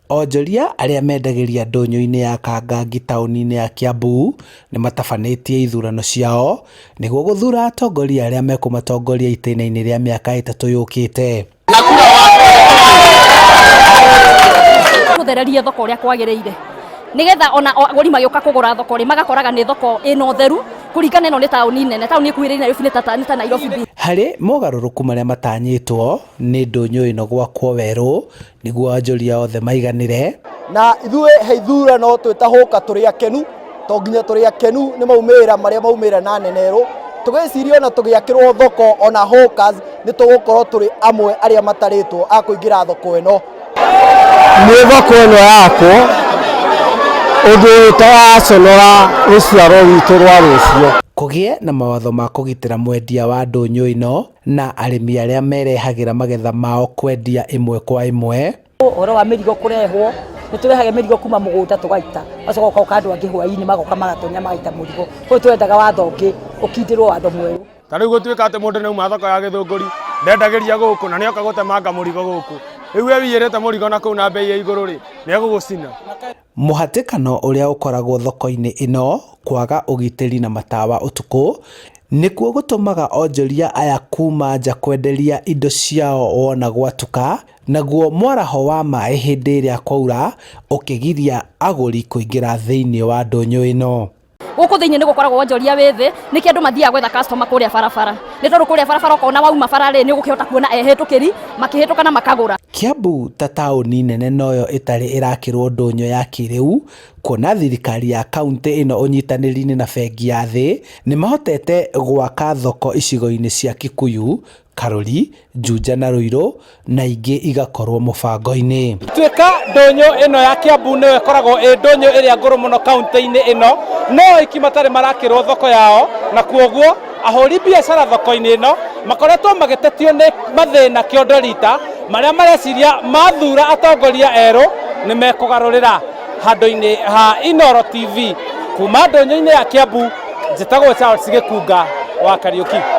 Onjoria arĩa mendagĩria ndũnyũ-inĩ ya Kangangi taũni-inĩ ya Kiambu nĩ matabanĩtie ithurano ciao nĩguo gũthuura atongoria arĩa mekũmatongoria itĩna-inĩ rĩa mĩaka 3 yũkĩte. Tũthererie thoko ũrĩa kwagĩrĩire nĩgetha ona agũri magĩũka kũgũra thoko rĩ magakoraga nĩ thoko ĩna ũtheru kũringana ĩno nĩ taũni nene, taũni ĩkuhĩrĩirie Nairobi nĩ ta Nairobi. Harĩ mogarũrũku marĩa matanyĩtwo nĩ ndũnyũ ĩno gwakwo werũ nĩguo onjoria othe maiganĩre. Na ithuĩ he ithurano twĩtahũka tũrĩ akenu, to nginya tũrĩ akenu nĩ maumĩrĩra marĩa maumĩrĩra na nenerũ. Tũgĩciria ona tũgĩakĩrwo thoko ona hawkers nĩ tũgũkorwo tũrĩ amwe arĩa matarĩtwo a kũingĩra thoko ĩno. Nĩ thoko ĩno yakwo ũndũ ũtaraconora rũciaro rwitũ rwa rũciũ. Kũgĩe na mawatho ma kũgitĩra mwendia wa ndũnyũ ĩno na arĩmi arĩa merehagĩra magetha mao kwendia ĩmwe kwa ĩmwe. Ũhoro wa mĩrigo kũrehwo, nĩ tũrehaga mĩrigo kuma mũgũnda tũgaita, gacoka gũkoka andũ angĩ hwaĩ-inĩ magoka magatonya magaita mũrigo. Koguo tũrendaga watho ũngĩ ũkindĩrwo watho mwerũ. Ta rĩu gũtuĩka atĩ mũndũ nĩauma thoko ya Gĩthũngũri ndendagĩria gũkũ na nĩoka gũtemanga mũrigo gũkũ. Rĩu we wĩiyĩrĩte mũrigo na kũu na mbei ya igũrũ rĩ, nĩegũgũcina. Mũhatĩkano ũrĩa ũkoragwo thoko-inĩ ĩno kwaga ũgitĩri na matawa ũtukũ nĩkuo gũtũmaga onjoria aya kuma nja kwenderia indo ciao wona gwatuka, naguo mwaraho wa maĩ hĩndĩ ĩrĩa kwaura ũkĩgiria agũri kũingĩra thĩinĩ wa ndũnyũ ĩno. Gũkũ thĩinĩ nĩ gũkoragwo wonjoria wĩ thĩ, nĩkĩo andũ mathiaga gwetha customer kũrĩa barabara. Nĩ tondũ kũrĩa barabara ũkona wauma bara rĩ, nĩ ũgũkĩhota kuona ehĩtũkĩri makĩhĩtũka na makagũra. Kiambu ta taũni nene noyo ĩtarĩ ĩrakĩrwo ndũnyũ ya kĩrĩu kuona thirikari ya kauntĩ ĩno ũnyitanĩri-inĩ na bengi ya thĩ nĩ mahotete gwaka thoko icigo-inĩ cia Kikuyu, Karuri, Juja na Ruiru na ingĩ igakorwo mũbango-inĩ. Tuĩka ndũnyũ ĩno ya Kiambu nĩyo ĩkoragwo ĩ ndũnyũ ĩrĩa ngũrũ mũno kaunti-inĩ ĩno, no iki matarĩ marakĩrwo thoko yao, na kuoguo ahũri biacara thoko-inĩ ĩno makoretwo magĩtetio nĩ mathĩna kĩondo rita marĩa mareciria mathura atongoria erũ nĩ mekũgarũrĩra. Handũ-inĩ ha Inooro TV kuma ndũnyũ-inĩ ya Kiambu, njĩtagwo Charles Gĩkunga wa Kariũki.